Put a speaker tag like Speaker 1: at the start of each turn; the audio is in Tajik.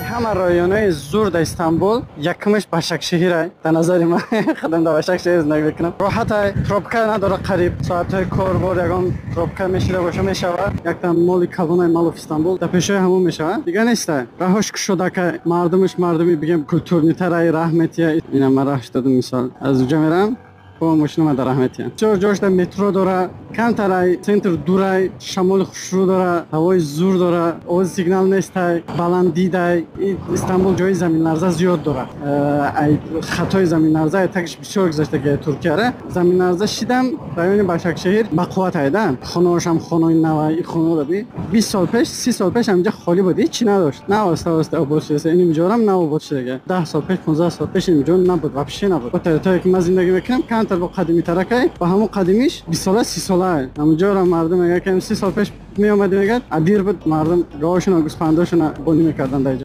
Speaker 1: Ҳама районои зур дар Истанбул якумаш Башакшеҳирай. Дар назари ман, худам дар Башакшеҳир зиндагӣ мекунам. Роҳатай, пробка надора. Қариб соатҳои корбор ягон пробка мешида боша, мешава. Якта моли калонаи Mall of Истанбул дар пешои ҳамон мешава, дига нестай. Раҳош кушодакай, мардумаш мардуми, бигем, культурный тарай, раҳ метия. Ина ман раҳш додум, мисол, аз уҷа мерам бо мошина дар раҳметия. Бисёр ҷошда метро дора, камтарай центр дурай, шамоли хушрӯ дора, ҳавои зур дора, овози сигнал нестай, баландидай. Истанбул ҷои заминларза зиёд дора. Хатои заминларза такш бисёр гузаштаги Туркияра. Заминларза шидам, райони Башакшеҳир бақувват айда. Хонаошам хонаи нава. И хонаро би, 20 сол пеш, 30 сол пеш ҳаминҷа холӣ буд, ҳечи надошт. На оста оста обод шуда. Ин инҷорам нав обод шудага. 10 сол пеш, 15 сол пеш инҷо набуд, вообще набуд. Бо территория, ки ман зиндагӣ мекунам, камтар бо қадимитаракай, ба ҳамон қадимиш 20 сола, 30 сола. Ҳаминҷоро мардум мегӯяд, ки 30 сол пеш меомадем, мегӯяд, адир буд, мардум говошуна, гӯспандошуна бонӣ мекарданд дар.